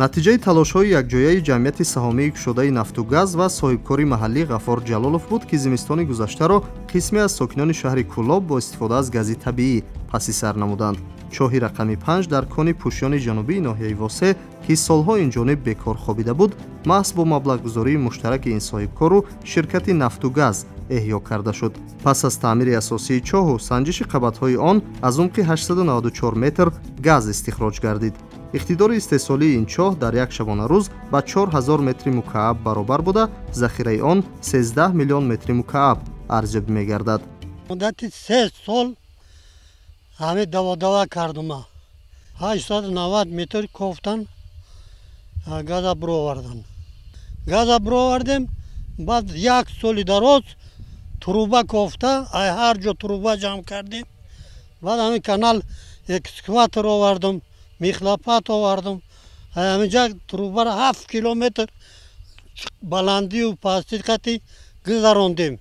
Натиҷаи талошҳои якҷояи ҷамъияти саҳомии кушодаи нафту газ ва соҳибкори маҳаллӣ Ғафор Ҷалолов буд, ки зимистони гузаштаро қисме аз сокинони шаҳри Кӯлоб бо истифода аз гази табиӣ паси сар намуданд. Чоҳи рақами 5 дар кони Пӯшиёни ҷанубии ноҳияи Восе, ки солҳо инҷониб бекор хобида буд, маҳз бо маблағгузории муштараки ин соҳибкору ширкати нафту газ эҳё карда шуд. Пас аз таъмири асосии чоҳу санҷиши қабатҳои он аз умқи 894 метр газ истихроҷ гардид. Иқтидори истеҳсолии ин чоҳ дар як шабонарӯз ба 4000 метри мукааб баробар буда, захираи он 13 миллион метри мукааб арзёбӣ мегардад. Муддати 3 сол ҳамин даводава кардума. 890 метр кофтан, газа буровардан. Газа буровардем, баъд як соли дароз труба кофта, ай ҳар ҷо труба ҷамъ кардем. Баъд ҳамин канал экскаватор овардум, михлопат овардум. Ҳаминҷа трубаро 7 километр баландию пастӣ қати гузарондем.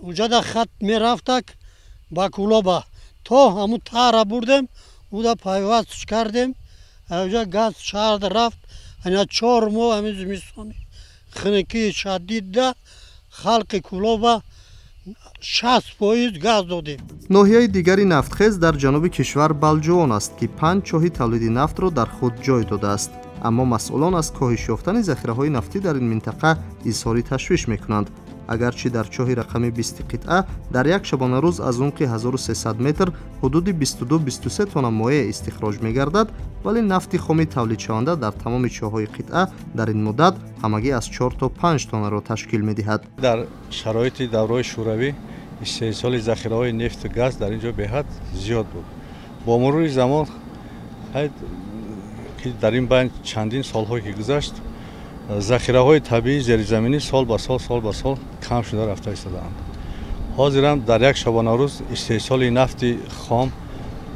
Уҷада хат мерафтак ба Кӯлоба. То ҳамун тара бурдем, уда пайваст кардем. Ҳаминҷа газ шаҳрда рафт. Ана 4 моҳ ҳамин зимистони хунукии шадидда халқи Кӯлоба 60% газ додем. Ноҳияи дигари нафтхез дар ҷануби кишвар Балҷувон аст, ки 5 чоҳи тавлиди нафтро дар худ ҷой додааст. Аммо масъулон аз коҳиш ёфтани захираҳои нафтӣ дар ин минтақа изҳори ташвиш мекунанд. Агарчи дар чоҳи рақами 20 қитъа дар як шабонарӯз аз умқи 1300 метр ҳудуди 22-23 тонна моеъ истихроҷ мегардад, вале нафти хоми тавлидшаванда дар тамоми чоҳҳои қитъа дар ин муддат ҳамагӣ аз 4 то 5 тоннаро ташкил медиҳад. Дар шароити давраи шӯравӣ истеҳсоли захираҳои нефту газ дар ин ҷо беҳад зиёд буд. Бо мурури замон, ки дар ин байн чандин солҳое ки гузашт, захираҳои табиии зеризаминӣ сол ба сол, сол ба сол кам шуда рафта истодаанд. Ҳозирам дар як шабонарӯз истеҳсоли нафти хом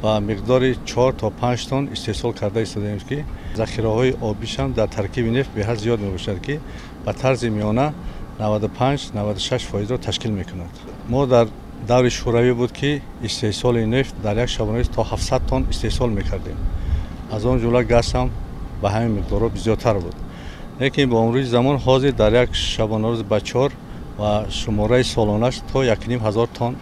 ба миқдори 4 то 5 тонн истеҳсол карда истодаем, ки захираҳои обишам дар таркиби нефт беҳад зиёд мебошад, ки ба тарзи миёна 95-96 фоизро ташкил мекунад. Мо дар даври шӯравӣ буд, ки истеҳсоли нефт дар як шабонарӯз то 700 тонн истеҳсол мекардем. Аз он ҷумла газ ҳам ба ҳамин миқдорҳо бисёртар буд. Лекин бо мурури замон ҳозир дар як шабонарӯз ба 4 ва шумораи солонаш то 1500 тонн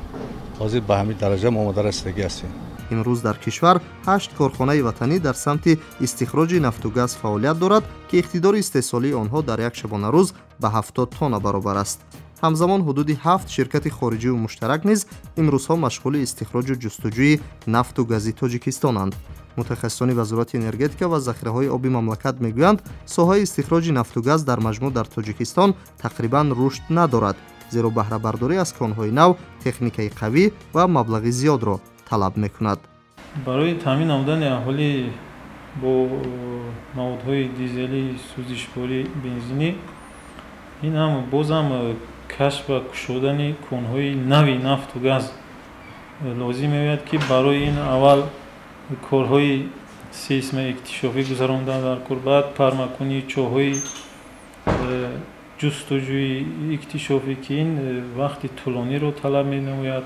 ҳозир ба ҳамин дараҷа мо омода расидагӣ ҳастем. Имрӯз дар кишвар 8 корхонаи ватанӣ дар самти истихроҷи нафту газ фаъолият дорад, ки иқтидори истеҳсолии онҳо дар як шабонарӯз ба 70 тонна баробар аст. Ҳамзамон ҳудуди 7 ширкати хориҷиву муштарак низ имрӯзҳо машғули истихроҷу ҷустуҷӯи нафту гази Тоҷикистонанд. Мутахассисони Вазорати энергетика ва захираҳои оби мамлакат мегӯянд, соҳаи истихроҷи нафту газ дар маҷмӯъ дар Тоҷикистон тақрибан рушд надорад, зеро баҳрабардорӣ аз конҳои нав техникаи қавӣ ва маблағи зиёдро талаб мекунад. Барои таъмин намудани аҳолӣ бо маводҳои дизелӣ, сӯзишворӣ, бензинӣ, ин ҳам бозам кашф ва кушодани конҳои нави нафту газ лозим меояд, ки барои ин аввал корҳои сейсмоиктишофӣ гузарондан дар кор, баъд пармакунии чоҳҳои ҷустуҷӯи иктишофӣ, ки ин вақти тӯлониро талаб менамояд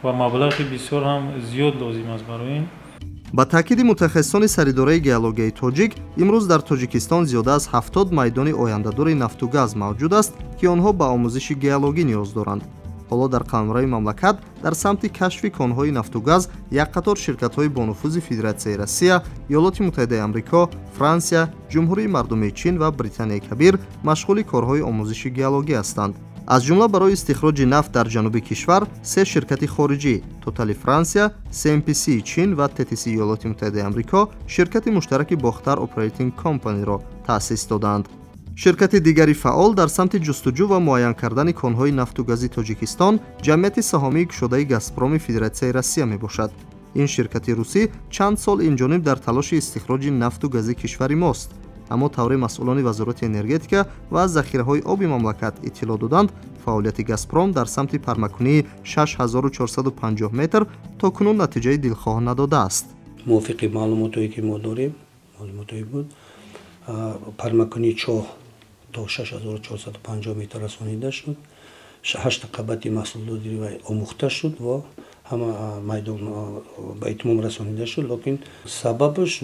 ва маблағи бисёр ҳам зиёд лозим аст барои ин. Ба таъкиди мутахассисони саридораи геологияи тоҷик, имрӯз дар Тоҷикистон зиёда аз 70 майдони ояндадори нафту газ мавҷуд аст, ки онҳо ба омӯзиши геологӣ ниёз доранд. Ҳоло дар қаламрави мамлакат дар самти кашфи конҳои нафту газ як қатор ширкатҳои бонуфузи Федератсияи Россия, Иёлоти Муттаҳидаи Амрико, Франсия, Ҷумҳурии Мардумии Чин ва Британияи Кабир машғули корҳои омӯзиши геологӣ ҳастанд. Аз ҷумла барои истихроҷи нафт дар ҷануби кишвар 3 ширкати хориҷӣ Тотали Франсия, CNPC Чин ва ТТС Иёлоти Муттаҳидаи Амрико ширкати муштараки Бохтар Operating Company-ро таъсис додаанд. Ширкати дигари фаъол дар самти ҷустуҷӯ ва муайян кардани конҳои нафту гази Тоҷикистон ҷамъияти саҳомии кушодаи Газпроми Федератсияи Россия мебошад. Ин ширкати русӣ чанд сол инҷониб дар талоши истихроҷи нафту гази кишвари мост. Аммо тавре масъулони Вазорати энергетика ва захираҳои оби мамлакат иттилоъ доданд, фаъолияти Газпром дар самти пармакунии 6450 метр то кунун натиҷаи дилхоҳ надодааст. Мувофиқи маълумотое ки мо дорем, маълумотое буд, пармакунии чоҳ то 6450 метр расонида шуд, 8 қабати маҳсулдодӣ омӯхта шуд ва ҳама майдон ба итмом расонида шуд, лекин сабабаш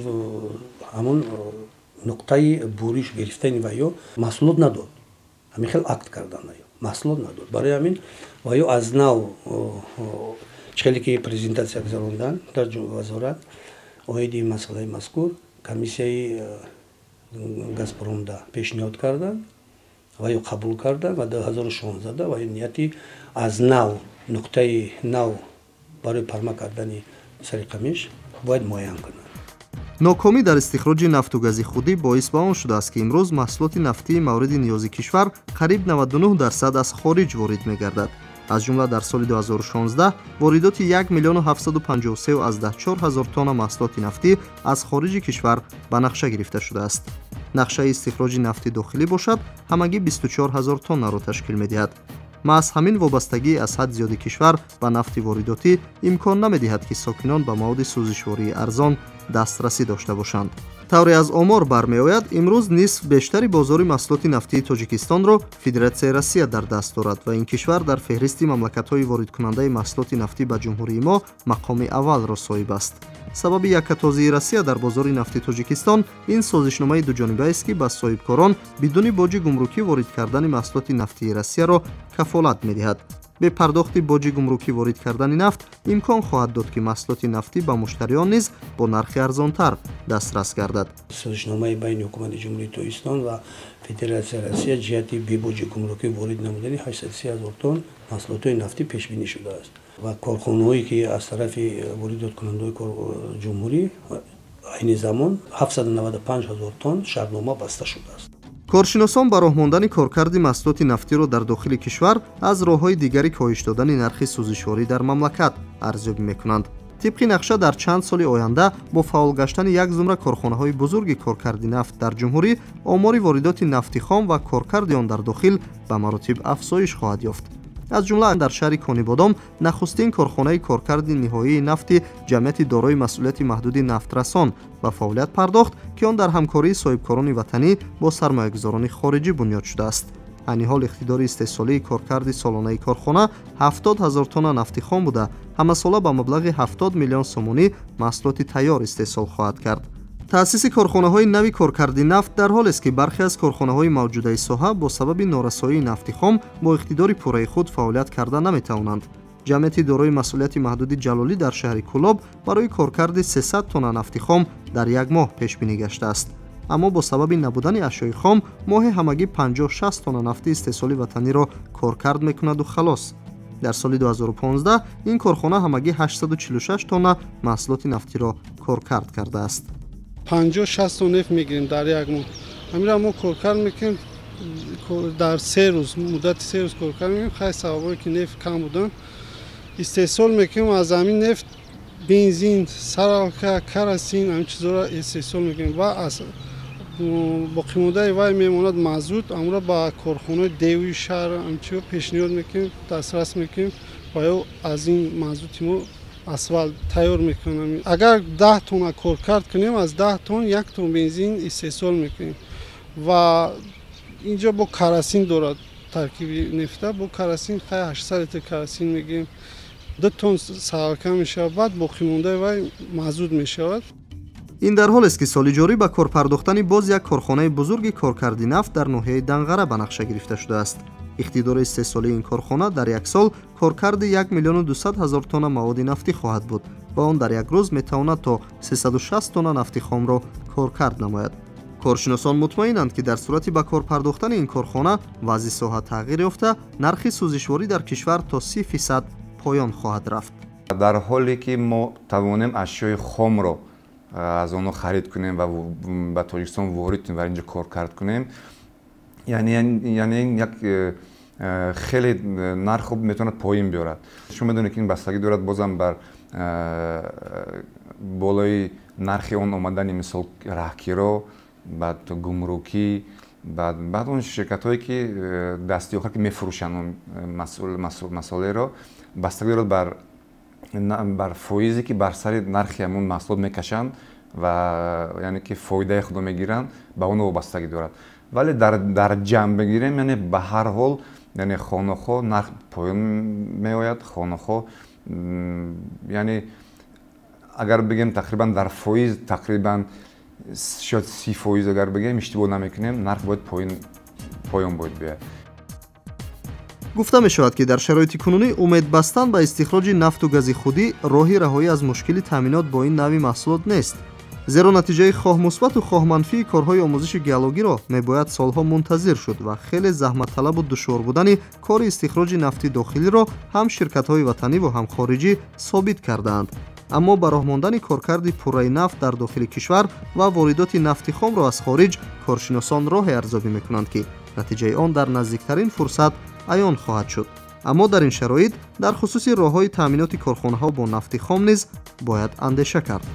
ҳамон Нуқтаи буриш гирифтани ваё маҳсулот надод. Ҳамин хел акт кардан ваё маҳсулот надод. Барои ҳамин ваё аз нав чӣ хеле ки презентатсия гузарондан дар вазорат оиди масъалаи мазкур комиссияи Газпромда пешниҳод карданд ва ё қабул карданд ва 2016 ва нияти аз нав нуқтаи нав барои парма кардани сари қамиш бояд муайян кунанд. Нокомӣ дар истихроҷи нафту гази худӣ боис ба он шудааст, ки имрӯз маҳсулоти нафтии мавриди ниёзи кишвар қариб 99% аз хориҷ ворид мегардад. Аз ҷумла дар соли 2016 воридоти 1 753,4 ҳазор тонна маҳсулоти нафтӣ аз хориҷи кишвар ба нақша гирифта шудааст. Нақшаи истихроҷи нафти дохилӣ бошад, ҳамагӣ 24 ҳазор тоннаро ташкил медиҳад. Маҳз ҳамин вобастагии аз ҳад зиёди кишвар ба нафти воридотӣ имкон намедиҳад, ки сокинон ба маводи сӯзишвории арзон дастрасӣ дошта бошанд. Тавре аз омор бармеояд, имрӯз нисф бештари бозори маҳсулоти нафтии Тоҷикистонро Федератсияи Россия дар даст дорад ва ин кишвар дар феҳристи мамлакатҳои воридкунандаи маҳсулоти нафтӣ ба ҷумҳурии мо мақоми аввалро соҳиб аст. Сабаби яккатозии Россия дар бозори нафти Тоҷикистон ин созишномаи дуҷонибаест, ки ба соҳибкорон бидуни боҷи гумрукӣ ворид кардани маҳсулоти нафтии Россияро кафолат медиҳад. Бепардохти боҷи гумрукӣ ворид кардани нафт имкон хоҳад дод, ки маҳсулоти нафтӣ ба муштариён низ бо нархи арзонтар дастрас гардад. Созишномаи байни ҳукумати Ҷумҳурии Тоҷикистон ва Федератсияи Россия ҷиҳати бебоҷи гумрукӣ ворид намудани 830 ҳазор тонн маҳсулотҳои нафтӣ пешбинӣ шудааст ва корхонаҳое, ки аз тарафи воридоткунандаҳои ҷумҳурӣ айни замон 795 ҳазор тонн шартнома баста шудааст. Коршиносон ба роҳ мондани коркарди маҳсулоти нафтиро дар дохили кишвар аз роҳҳои дигари коҳиш додани нархи сӯзишворӣ дар мамлакат арзёбӣ мекунанд. Тибқи нақша, дар чанд соли оянда бо фаъол гаштани як зумра корхонаҳои бузурги коркарди нафт дар ҷумҳурӣ омори воридоти нафти хом ва коркарди он дар дохил ба маротиб афзоиш хоҳад ёфт. Аз ҷумла дар шаҳри Конибодом нахустин корхонаи коркарди ниҳоии нафти ҷамъияти дорои масъулияти маҳдуди нафтрасон ба фаъолият пардохт, ки он дар ҳамкории соҳибкорони ватанӣ бо сармоягузорони хориҷӣ бунёд шудааст. Айни ҳол иқтидори истеҳсолии коркарди солонаи корхона 70 ҳазор тонна нафти хом буда, ҳамасола ба маблағи 70 миллион сомонӣ маҳсулоти тайёр истеҳсол хоҳад кард. Таъсиси корхонаҳои нави коркарди нафт дар ҳолест, ки бархе аз корхонаҳои мавҷудаи соҳа бо сабаби норасоии нафти хом бо иқтидори пурраи худ фаъолият карда наметавонанд. Ҷамъияти дорои масъулияти маҳдуди Ҷалолӣ дар шаҳри Кӯлоб барои коркарди 300 тонна нафти хом дар як моҳ пешбинӣ гаштааст. Аммо бо сабаби набудани ашёи хом моҳе ҳамагӣ 50-60 тонна нафти истеҳсоли ватаниро коркард мекунаду халос. Дар соли 2015 ин корхона ҳамагӣ 846 тонна маҳсулоти нафтиро коркард кардааст. 50-60 тонна нефт мегирем дар як моҳ. Ҳаминро мо коркард мекунем дар се рӯз, муддати се рӯз коркард мекунем. Хай сабабҳое ки нефт кам будан, истеҳсол мекунем аз ҳамин нефт бензин, саралка, карасин, ҳамин чизҳоро истеҳсол мекунем ва аз боқимондаи вай мемонад мазут, амро ба корхонаҳои девии шаҳр ҳамчиҳо пешниҳод мекунем, дастрас мекунем ва ё аз ин мазути мо асфалт тайёр мекунем. Агар 10 тонна коркард кунем, аз 10 тонн 1 тонн бензин истеҳсол мекунем ва инҷо бо карасин дорад таркиби нефта, бо карасин хай 800 литр карасин мегирем, 2 тонн саралка мешавад, баъд боқимондаи вай мазут мешавад. Ин дар ҳолест, ки соли ҷорӣ ба кор пардохтани боз як корхонаи бузурги коркарди нафт дар ноҳияи Данғара ба нақша гирифта шудааст. Иқтидори истеҳсолии ин корхона дар як сол коркарди 1 200 000 тонна маводи нафтӣ хоҳад буд ва он дар як рӯз метавонад то 360 тонна нафти хомро коркард намояд. Коршиносон мутмаинанд, ки дар сурати ба кор пардохтани ин корхона вазъи соҳа тағйир ёфта, нархи сӯзишворӣ дар кишвар то 30% поён хоҳад рафт. Дар ҳоле ки мо тавонем ашёи хомро аз онҳо харид кунем ва ба Тоҷикистон ворид кунем ва инҷо коркард кунем, яъне як хеле нархо метавонад поин биёрад. Шумо медонед, ки ин бастагӣ дорад бозам бар болои нархи он омадани, мисол, раҳкиро, баъд гумрукӣ, баъд он ширкатҳое, ки дасти охир ки мефурӯшанд он масолеро, бастагӣ дорад бар фоизе, ки бар сари нархи ҳамон маҳсулот мекашанд ва яъне ки фоидаи худо мегиранд, ба он вобастагӣ дорад. Вале дар ҷамъ бигирем, яъне ба ҳар ҳол, яъне хонахо нарх поён меояд, хонахо, яъне агар бигем, тақрибан дар фоиз тақрибан Шояд 30% агар бигӯем, иштибоҳ намекунем, нарх бояд поён бояд биёяд. Гуфта мешавад, ки дар шароити кунунӣ умед бастан ба истихроҷи нафту гази худӣ роҳи раҳоӣ аз мушкили таъминот бо ин нави маҳсулот нест, зеро натиҷаи хоҳ мусбату хоҳ манфии корҳои омӯзиши геологиро мебояд солҳо мунтазир шуд ва хеле заҳматталабу душвор будани кори истихроҷи нафти дохилиро ҳам ширкатҳои ватаниву ҳам хориҷӣ собит кардаанд. Аммо ба роҳ мондани коркарди пурраи нафт дар дохили кишвар ва воридоти нафти хомро аз хориҷ коршиносон роҳе арзёбӣ мекунанд, ки натиҷаи он дар наздиктарин фурсат аён хоҳад шуд. Аммо дар ин шароит дар хусуси роҳҳои таъминоти корхонаҳо бо нафти хом низ бояд андеша кард.